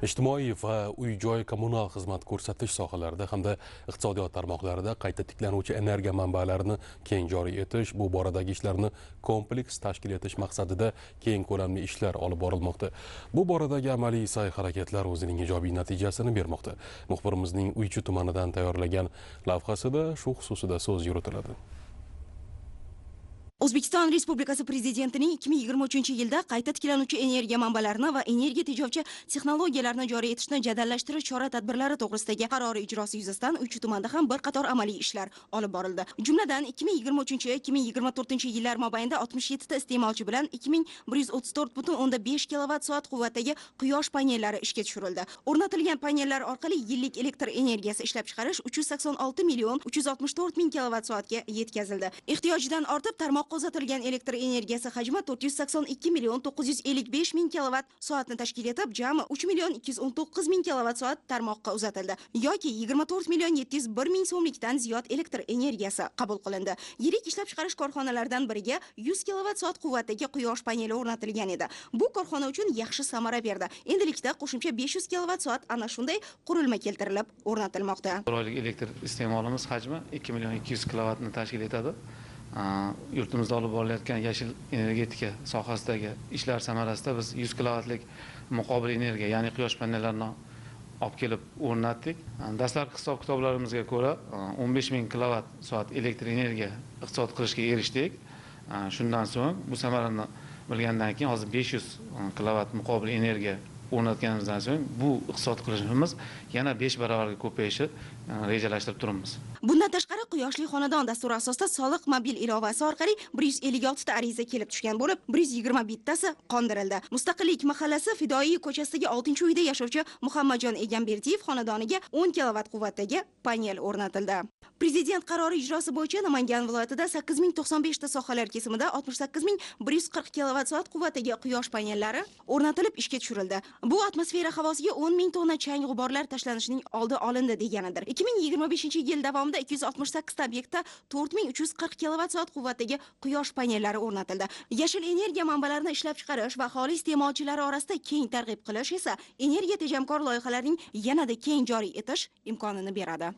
Ijtimoiy va uy-joy kommunal xizmat ko'rsatish sohalarida hamda iqtisodiyot tarmoqlarida qayta tiklanuvchi energiya manbalarini keng joriy etish, bu boradagi ishlarni kompleks tashkil etish maqsadida keng ko'lamli ishlar olib borilmoqda. Bu boradagi amaliy sa'y-harakatlar o'zining ijobiy natijasini bermoqda. Muxbirimizning Uychi tumanidan tayyorlagan lavhasida shu xususida so'z yuritiladi. O'zbekiston Respublikasi Prezidentining 2023-yilda qayta tiklanuvchi energiya manbalarini va energiya tejovchi texnologiyalarni joriy etishni jadallashtirish chora-tadbirlari to'g'risidagi qarori ijrosi yuzasidan Uychi tumanida ham bir qator amaliy ishlar olib borildi. Jumladan, 2023-2024 yillar mobaynida 67 ta iste'molchi bilan 2134,5 kilovat soat quvvatdagi quyosh panellari ishga tushirildi. O'rnatilgan panellar orqali yillik elektr energiyasi ishlab chiqarish 386 million 364 ming kilovat soatga yetkazildi. Ehtiyojdan ortib tarmoqqa uzatilgan elektr energiyasi hajmi 482 million 955 ming kilovat soatni tashkil etib, jami 3 million 219 ming kilovat soat tarmoqqa uzatildi yoki 24 million 701 ming so'mlikdan ziyod elektr energiyasi qabul qilindi. Yirik ishlab chiqarish korxonalaridan biriga 100 kilovat soat quvvatdagi quyosh paneli o'rnatilgan edi. Bu korxona uchun yaxshi samara berdi. Endilikda qo'shimcha 500 kilovat soat ana shunday qurilma keltirilib o'rnatilmoqda. Bir oylik elektr iste'molimiz hajmi 2 million 200 kilovatni tashkil etadi. Yurtimizda olib borilayotgan yashil energetika sohasidagi ishlar samarasida biz 100 kilovatlik muqobil energiya, ya'ni quyosh panellarini olib kelib o'rnatdik. Dastlabki hisob kitoblarimizga ko'ra, 15 ming kilovat soat elektr energiya iqtisod qilishga erishdik. Shundan so'ng, bu samarani bilgandan keyin, hozir 500 kilovat muqobil energiya o'rnatganimizdan so'ng bu iqtisod qilishimiz yana 5 barobarga ko'payishi rejalashtirib turibmiz. Bundan tashqari, Quyoshli xonadon dasturi asosida soliq mobil ilovasi orqali 156 ta ariza kelib tushgan bo'lib, 121 tasi qondirildi. Mustaqillik mahallasi, Fidoyi ko'chasidagi 6-uyda yashovchi Muhammadjon Egamberdiyev xonadoniga 10 kilovat quvvatdagi panel o'rnatildi. Prezident qarori ijrosi bo'yicha Namangan viloyatida 8095 ta sohalar kesimida 68140 kilovat soat quvvatdagi quyosh panellari o'rnatilib, ishga tushirildi. Bu atmosfera havosiga 10 ming tonna chang g'uborlar tashlanishining oldi olindi deganidir. 2025-yil davomida 268 ta obyektda 4340 kilovat soat quvvatdagi quyosh panellari o'rnatildi. Yashil energiya manbalarini ishlab chiqarish va aholi iste'molchilari orasida keng targ'ib qilish esa energiya tejamkor loyihalarning yanada keng joriy etish imkonini beradi.